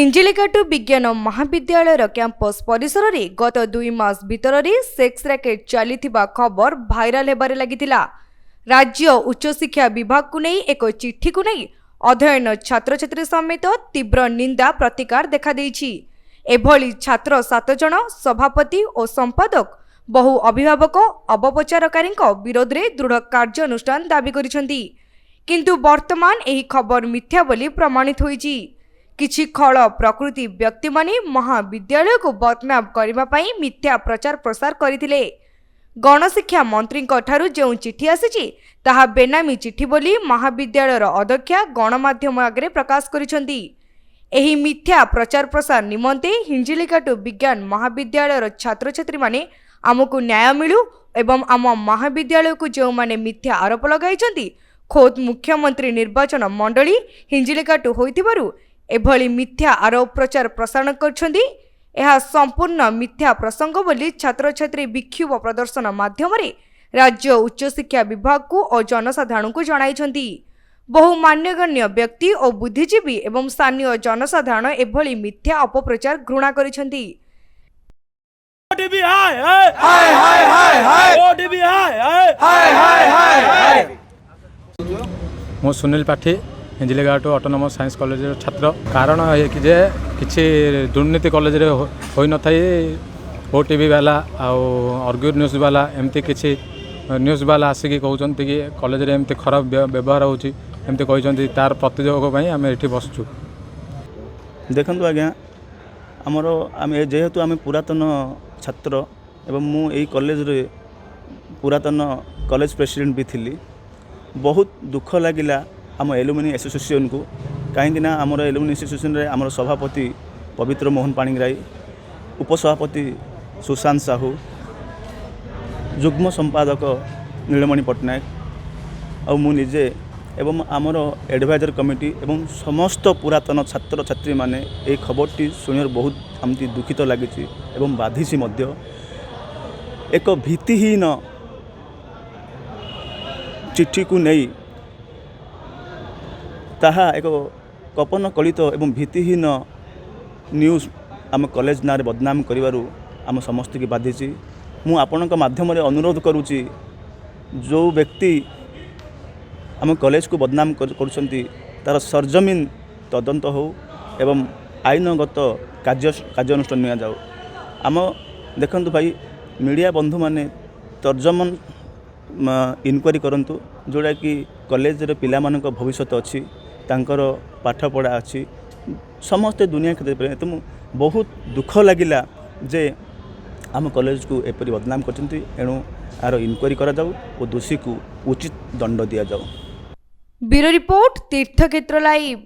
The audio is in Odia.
ହିଞ୍ଜିଳିକାଟୁ ବିଜ୍ଞାନ ମହାବିଦ୍ୟାଳୟର କ୍ୟାମ୍ପସ ପରିସରରେ ଗତ 2 ମାସ ଭିତରରେ ସେକ୍ସ ରାକେଟ୍ ଚାଲିଥିବା ଖବର ଭାଇରାଲ ହେବାରେ ଲାଗିଥିଲା। ରାଜ୍ୟ ଉଚ୍ଚଶିକ୍ଷା ବିଭାଗକୁ ନେଇ ଏକ ଚିଠିକୁ ନେଇ ଅଧ୍ୟୟନ ଛାତ୍ରଛାତ୍ରୀ ସମେତ ତୀବ୍ର ନିନ୍ଦା ପ୍ରତିକାର ଦେଖାଦେଇଛି। ଏଭଳି ଛାତ୍ର ସାତ ଜଣ, ସଭାପତି ଓ ସମ୍ପାଦକ, ବହୁ ଅଭିଭାବକ ଅପପ୍ରଚାରକାରୀଙ୍କ ବିରୋଧରେ ଦୃଢ଼ କାର୍ଯ୍ୟାନୁଷ୍ଠାନ ଦାବି କରିଛନ୍ତି। କିନ୍ତୁ ବର୍ତ୍ତମାନ ଏହି ଖବର ମିଥ୍ୟା ବୋଲି ପ୍ରମାଣିତ ହୋଇଛି। କିଛି ଖଳ ପ୍ରକୃତି ବ୍ୟକ୍ତିମାନେ ମହାବିଦ୍ୟାଳୟକୁ ବଦନାମ କରିବା ପାଇଁ ମିଥ୍ୟା ପ୍ରଚାର ପ୍ରସାର କରିଥିଲେ। ଗଣଶିକ୍ଷା ମନ୍ତ୍ରୀଙ୍କ ଠାରୁ ଯେଉଁ ଚିଠି ଆସିଛି, ତାହା ବେନାମୀ ଚିଠି ବୋଲି ମହାବିଦ୍ୟାଳୟର ଅଧ୍ୟକ୍ଷା ଗଣମାଧ୍ୟମ ଆଗରେ ପ୍ରକାଶ କରିଛନ୍ତି। ଏହି ମିଥ୍ୟା ପ୍ରଚାର ପ୍ରସାର ନିମନ୍ତେ ହିଞ୍ଜିଳିକାଟୁ ବିଜ୍ଞାନ ମହାବିଦ୍ୟାଳୟର ଛାତ୍ରଛାତ୍ରୀମାନେ ଆମକୁ ନ୍ୟାୟ ମିଳୁ ଏବଂ ଆମ ମହାବିଦ୍ୟାଳୟକୁ ଯେଉଁମାନେ ମିଥ୍ୟା ଆରୋପ ଲଗାଇଛନ୍ତି, ଖୋଦ୍ ମୁଖ୍ୟମନ୍ତ୍ରୀ ନିର୍ବାଚନ ମଣ୍ଡଳୀ ହିଞ୍ଜିଳିକାଟୁ ହୋଇଥିବାରୁ ଏଭଳି ମିଥ୍ୟା ଆରୋପ ପ୍ରଚାର ପ୍ରସାରଣ କରିଛନ୍ତି, ଏହା ସମ୍ପୂର୍ଣ୍ଣ ମିଥ୍ୟା ପ୍ରସଙ୍ଗ ବୋଲି ଛାତ୍ରଛାତ୍ରୀ ବିକ୍ଷୋଭ ପ୍ରଦର୍ଶନ ମାଧ୍ୟମରେ ରାଜ୍ୟ ଉଚ୍ଚଶିକ୍ଷା ବିଭାଗକୁ ଓ ଜନସାଧାରଣଙ୍କୁ ଜଣାଇଛନ୍ତି। ବହୁ ମାନ୍ୟଗଣ୍ୟ ବ୍ୟକ୍ତି ଓ ବୁଦ୍ଧିଜୀବୀ ଏବଂ ସ୍ଥାନୀୟ ଜନସାଧାରଣ ଏଭଳି ମିଥ୍ୟା ଅପପ୍ରଚାର ଘୃଣା କରିଛନ୍ତି। ଓଟିଭି ହାୟ ହାୟ ହାୟ ହାୟ ହାୟ ହାୟ, ଓଟିଭି ହାୟ ହାୟ ହାୟ ହାୟ ହାୟ ହାୟ। ମୁଁ ସୁନୀଲ ପାଠୀ, ହିଞ୍ଜିଳିଘାଟ ଅଟୋନମସ୍ ସାଇନ୍ସ କଲେଜର ଛାତ୍ର। କାରଣ ଏକି ଯେ କିଛି ଦୁର୍ନୀତି କଲେଜରେ ହୋଇନଥାଇ ଓଟିଭି ବାଲା ଆଉ ଅର୍ଗସ୍ ନ୍ୟୁଜ୍ ବାଲା, ଏମିତି କିଛି ନ୍ୟୁଜ୍ ବାଲା ଆସିକି କହୁଛନ୍ତି କି କଲେଜରେ ଏମିତି ଖରାପ ବ୍ୟବହାର ହେଉଛି, ଏମିତି କହିଛନ୍ତି। ତାର ପ୍ରତିଯୋଗ ପାଇଁ ଆମେ ଏଠି ବସୁଛୁ। ଦେଖନ୍ତୁ ଆଜ୍ଞା, ଆମର ଆମେ ଯେହେତୁ ଆମେ ପୁରାତନ ଛାତ୍ର ଏବଂ ମୁଁ ଏଇ କଲେଜରେ ପୁରାତନ କଲେଜ ପ୍ରେସିଡେଣ୍ଟ ବି ଥିଲି, ବହୁତ ଦୁଃଖ ଲାଗିଲା ଆମ ଏଲୁମିନି ଆସୋସିଏସନକୁ। କାହିଁକିନା ଆମର ଏଲୁମିନି ଆସୋସିଏସନରେ ଆମର ସଭାପତି ପବିତ୍ର ମୋହନ ପାଣିଗ୍ରାହୀ, ଉପସଭାପତି ସୁଶାନ୍ତ ସାହୁ, ଯୁଗ୍ମ ସମ୍ପାଦକ ନୀଳମଣି ପଟ୍ଟନାୟକ ଆଉ ମୁଁ ନିଜେ ଏବଂ ଆମର ଆଡ଼ଭାଇଜର କମିଟି ଏବଂ ସମସ୍ତ ପୁରାତନ ଛାତ୍ରଛାତ୍ରୀମାନେ ଏହି ଖବରଟି ଶୁଣିବାରୁ ବହୁତ ଏମିତି ଦୁଃଖିତ ଲାଗିଛି ଏବଂ ବାଧିଛି ମଧ୍ୟ। ଏକ ଭିତ୍ତିହୀନ ଚିଠିକୁ ନେଇ ତାହା ଏକ କପୋଳକଳ୍ପିତ ଏବଂ ଭିତ୍ତିହୀନ ନ୍ୟୁଜ୍ ଆମ କଲେଜ ନାଁରେ ବଦନାମ କରିବାରୁ ଆମ ସମସ୍ତଙ୍କୁ ବାଧିଛି। ମୁଁ ଆପଣଙ୍କ ମାଧ୍ୟମରେ ଅନୁରୋଧ କରୁଛି, ଯେଉଁ ବ୍ୟକ୍ତି ଆମ କଲେଜକୁ ବଦନାମ କରୁଛନ୍ତି, ତା'ର ସରଜମିନ ତଦନ୍ତ ହେଉ ଏବଂ ଆଇନଗତ କାର୍ଯ୍ୟାନୁଷ୍ଠାନ ନିଆଯାଉ। ଆମ ଦେଖନ୍ତୁ ଭାଇ, ମିଡ଼ିଆ ବନ୍ଧୁମାନେ ତର୍ଜମନ ଇନକ୍ୱାରି କରନ୍ତୁ, ଯେଉଁଟାକି କଲେଜରେ ପିଲାମାନଙ୍କ ଭବିଷ୍ୟତ ଅଛି, ତାଙ୍କର ପାଠପଢ଼ା ଅଛି, ସମସ୍ତେ ଦୁନିଆ କ୍ଷେତ୍ରରେ। ତେଣୁ ବହୁତ ଦୁଃଖ ଲାଗିଲା ଯେ ଆମ କଲେଜକୁ ଏପରି ବଦନାମ କରିଛନ୍ତି। ଏଣୁ ଏହାର ଇନକ୍ୱାରି କରାଯାଉ ଓ ଦୋଷୀକୁ ଉଚିତ ଦଣ୍ଡ ଦିଆଯାଉ। ବ୍ୟୁରୋ ରିପୋର୍ଟ, ତୀର୍ଥକ୍ଷେତ୍ର ଲାଇଭ୍।